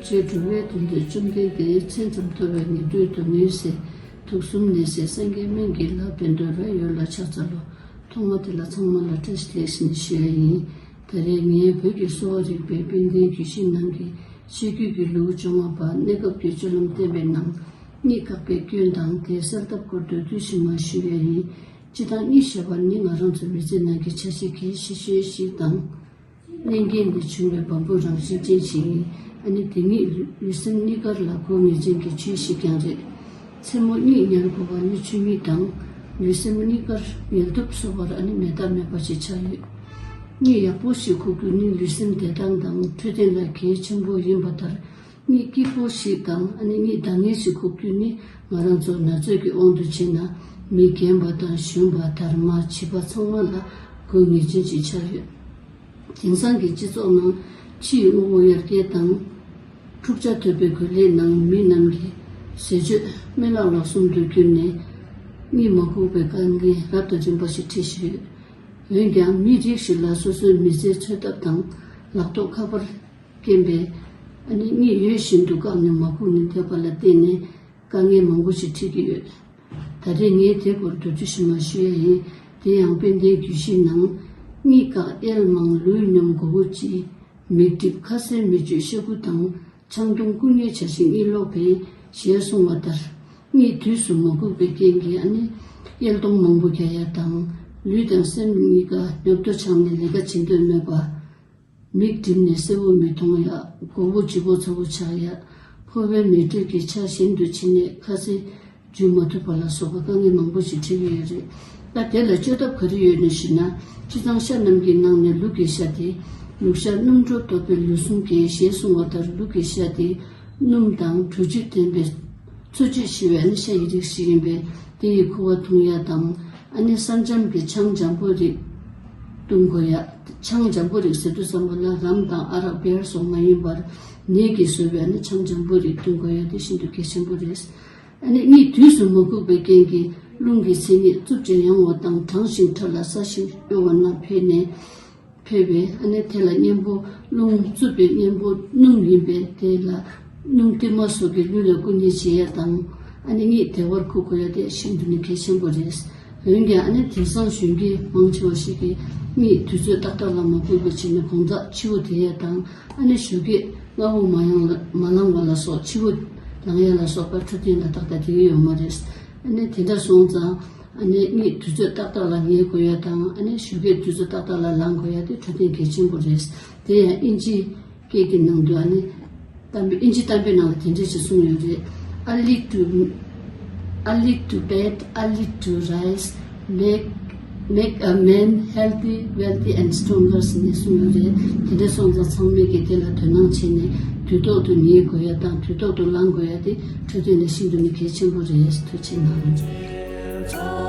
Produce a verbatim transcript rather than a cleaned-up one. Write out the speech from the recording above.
ཐུགས་རྗེ་འགྲོ་བའི་དོན་དུ་བཅོམ་ལྡན་འདས་མཚན་ཙམ་ཐོབ་པའི་ངན་འགྲོའི་སྡུག་བསྔལ་སེལ། དུག་གསུམ་ནད་སེལ་སངས་རྒྱས་སྨན་གྱི་བླ། བཻ་ཌཱུརྱ་ཡུལ་ལ་ཕྱག་འཚལ་ལོ། ཐོག་མ་དེ་ལ་ཚང་མ་ལ་བཀྲ་ཤིས་བདེ་ལེགས་ཞེས་ནས་ཞུ་ཡ་ཡིན། ད་རེས་ངས་བོད་ཀྱི་གསོ་བ་རིག་པའི་དཔལ་ལྡན་རྒྱུད་བཞི་ནང་གི་ཆོས་བརྒྱུད་ཀྱི་ལེའུ་བཅོ་ལྔ་པ་གནས་སྐབས་ཀྱི་སྤྱོད་ལམ་བསྟན་པའི་ནང་གཉིད་བཀག་པའི་སྐྱོན་དང་དེ་སེལ་ཐབས་སྐོར་མདོར་བསྡུས་ཤིག་མར་ཞུ་ཡ་ཡིན། སྤྱིར་བཏང་གཉིད་ཞེས་པ་ནི་ང་རང་ཚོ་མི་ཚེ་ནང་གི་ཆ་ཤས་ཀྱི་ཤི་གསོན་ཞིག་དང་། གནས་འགལ་ལས་བྱུང་བའི་བ་སྤུ་རང་བཞིན་ཅན་ཞིག་ཡིན། ཨ་ནི་དེ་ཉིད་ལུས་སེམས་གཉིས་ཀར་ལ་དགོས་ངེས་ཅན་གྱི་ཆོས་ཤིག་ཀྱང་རེད། མཚན་མོ་གཉིད་ཉལ་དགོས་པ་ནི་ཆོས་ཉིད་དང་། ལུས་སེམས་གཉིས་ཀར་ཉལ་དུབ་སོགས་པར་ཨ་ནི་མེད་ཐབས་མེད་པ་ཞིག་ཆགས་ཡོད། གཉིད་ཡག་པོ་ཞིག་ཁུག་རྒྱུ་ནི་ལུས་སེམས་བདེ་ཐང་དང་འཕྲོད་བསྟེན་ལ་གལ་ཆེན་པོ་ཡིན་པ་ལྟར། གཉིད་སྐྱིད་པོ་ཞིག་དང་ཨ་ནི་གཉིད་འདང་ངེས་ཤིག་ཁུག་རྒྱུ་ནི་ང་རང་ཚོ་ན་ཚོད་ཀྱི་དབང་དུ་བྱས་ན་མི་རྒན་པ་དང་གཞོན་པ་དར་མ་བྱིས་པ་ཚང་མ་ལ་དགོས་ངེས་ཅན་ཞིག་ཆགས་ཡོད། དེང་སང་གི་སྤྱི་ཚོགས་ནང་ཕྱིའི་དངོས་པོ་ཡར་རྒྱས་དང་། འཁྲུག་ཆ་དོད་པའི་གོ་ལའི་ནང་མི་རྣམས་ཀྱི་ཟས་སྤྱོད་སྨན་ལག་ལོག་གསུམ་དུ་གྱུར་ནས་གཉིད་མ་ཁུག་པའི་དཀའ་ངལ་རབ་དང་རིམ་པ་ཞིག་འཕྲད་བཞིན་ཡོད། འོན་ཀྱང་མི་རིགས་ཤིག་ལ་སོ་སོའི་མི་ཚེའི་འཚོ་ཐབས་དང་ལག་ཐོགས་ཁ་པར་རྐྱེན་པས་ཨ་ནི་གཉིད་ཡོད་བཞིན་དུ་བཀག་ནས་མ་ཁུག་ནས་བསྡད་པ་ལ་བརྟེན་ནས་དཀའ་ངལ་མང་པོ་ཞིག་འཕྲད་ཀྱི་ཡོད། ད་རེས་ངས་དེ་སྐོར་མདོར་བསྡུས་ཤིག་མར་ཞུ་ཡ་ཡིན། དེ་ཡང་དཔལ་ལྡན་རྒྱུད་བཞི་ནང་གཉིད་བཀག་གཡལ་མང་ལུས་སྙོམས་མགོ་བོ་དཀྱིལ། མིག་འགྲིབ་ཁ་ཟས་མི་སྤྱོད་ཤ་ཁུ་དང་། ཆང་འཐུང་སྐུ་མཉེ་བྱ་ཞིང་གཉིད་ལོག་པས་ཞེས་གསུངས་པ་ལྟར། གཉིད་དུས་སུ་མ་ཁུག་པའི་རྐྱེན་གྱིས་ཨ་ནི་གཡལ་གདོང་མང་པོ་རྒྱག་ཡ་དང་། ལུས་དང་སེམས་གཉིས་ཀ་ཉོབ་ཏོ་ཆགས་ནས་ལས་ཀ་བྱེད་འདོད་མེད་པ། མིག་འགྲིབ་ནས་གསལ་བོ་མི་མཐོང་ཡ། མགོ་བོ་ལྗིད་པོ་ཚ་བོ་ཆགས་ཡ། ཕོ་བའི་མིག་འབྲས་ཀྱི་ཆ་གཞན་དུ་ཕྱིན་ནས་ཁ་ཟས་འཇུ་མ་ཐུབ་པ་ལ་སོགས་པ་དཀའ་ངལ་མང་པོ་ཞིག་འཕྲད་ཀྱི་ཡོད་རེད། ད་དེ་ལ་བཅོས་ཐབས་ག་རེ་ཡོད་ན་ཞུས་ན། སྤྱིར་བཏང་ཤ་རྣམས་ཀྱི་ནང་ནས་ལུག་གི་ཤ་དེ། ལུག་ཤ་སྣུམ་དྲོ་དོད་པའི་ལུས་ཟུངས་ཀྱི་ཞེས་གསུངས་པ་ལྟར་ལུག་གི་ཤ་དེ་སྣུམ་དང་དྲོ་བཅུད་ལྡན་པའི་འཚོ་བཅུད་ཞེས་པའི་ནི་ཤ་ཡི་རིགས་ཤིག་ཡིན་པས་དེ་ཡི་ཁུ་བ་འཐུང་ཡ་དང་། ཨ་ནི་སྲན་ལྕམ་གྱི་ཆང་འཇམ་པོ་རིགས་འཐུང་དགོས་ཡ། ཆང་འཇམ་པོ་རིགས་ཟེར་དུས་ཙམ་པ་ལ་རམ་དང་ཨ་རག་བེར་སོགས་མ་ཡིན་པར་ནས་ཀྱིས་བཟོས་པའི་ཨ་ནི་ཆང་འཇམ་པོ་རིགས་འཐུང་དགོས་ཡ་དེ་ཤིན་ཏུ་གལ་ཆེན་པོ་རེད། ཨ་ནི་གཉིད་དུས་སུ་མ་ཁུག་པའི་རྐྱེན་གྱིས་རླུང་གི་མཚན་ཉིད་རྩུབ་ཅིང་ཡང་བ་དང་གྲང་ཞིང་ཕྲ་ལ་སྲ་ཞིང་གཡོ་བ་རྣམས་འཕེལ་ནས། འཕེལ་བས་ཨ་ནི་དེ་ལ་གཉེན་པོ་རླུང་རྩུབ་པའི་གཉེན་པོ་སྣུམ་ཡིན་པས་དེ་ལ་སྣུམ་ཏིལ་མ་སོགས་ཀྱིས་ལུས་ལ་བསྐུ་མཉེ་བྱེད་ཡ་དང་། ཨ་ནི་གཉིད་བདེ་བར་ཁུག་དགོས་ཡ་དེ་ཤིན་ཏུ་ནས་གལ་ཆེན་པོ་རེད། འོན་ཀྱང་ཨ་ནི་དེང་སང་གཞོན་སྐྱེས་མང་ཆེ་བ་ཞིག་གིས་གཉིད་དུས་ཚོད་ཏག་ཏག་ལ་མ་ཁུག་པ་བྱས་ནས་དགོང་དག་འཕྱི་བོ་དེ་ཡ་དང་། ཨ་ནི་ཞོགས་ཀས་སྔ་བོ་མ་ཡང་ལ་མ་ལངས་པ་ལ་སོགས་འཕྱི་བོ་ལངས་ཡ་ལ་སོགས་པ་འཕྲོད་བསྟེན་ལ་ཏག་ཏག་དེ་གི་ཡོད་མ་རེད། ཨ་ནི་དེ་འདྲ་སོང་ཙང་། ཨ་ནི་གཉིད་དུས་ཚོད་ཏག་ཏག་ལ་ཉལ་དགོས་ཡ་དང་། ཨ་ནི་ཞོགས་ཀས་དུས་ཚོད་ཏག་ཏག་ལ་ལངས་དགོས་ཡ་དེ་འཕྲོད་བསྟེན་གལ་ཆེན་པོ་རེད། དེ་ཡང་དབྱིན་ཇི་སྐད་ཀྱི་ནང་དུ་ཨ་ནི་གཏམ་དབྱིན་ཇི་གཏམ་དཔེ་ནང་ལ་དེ་འདྲ་ཞིག་གསུངས་ཡོད་རེད། Early to, early to bed, early to rise, make, make a man healthy, wealthy and stronger ཟེར་ནས་གསུངས་ཡོད་རེད། དེ་འདྲ་སོང་ཙང་ཚང་མས་ཀྱིས་དེ་ལ་དོ་སྣང་བྱས་ནས་དུས་ཐོག་ཏུ་ཉལ་དགོས་ཡ་དང་དུས་ཐོག་ཏུ་ལངས་དགོས་ཡ་དེ་འཕྲོད་བསྟེན་ལ་ཤིན་ཏུ་ནས་གལ་ཆེན་པོ་རེད། ཐུགས་རྗེ་གནང་།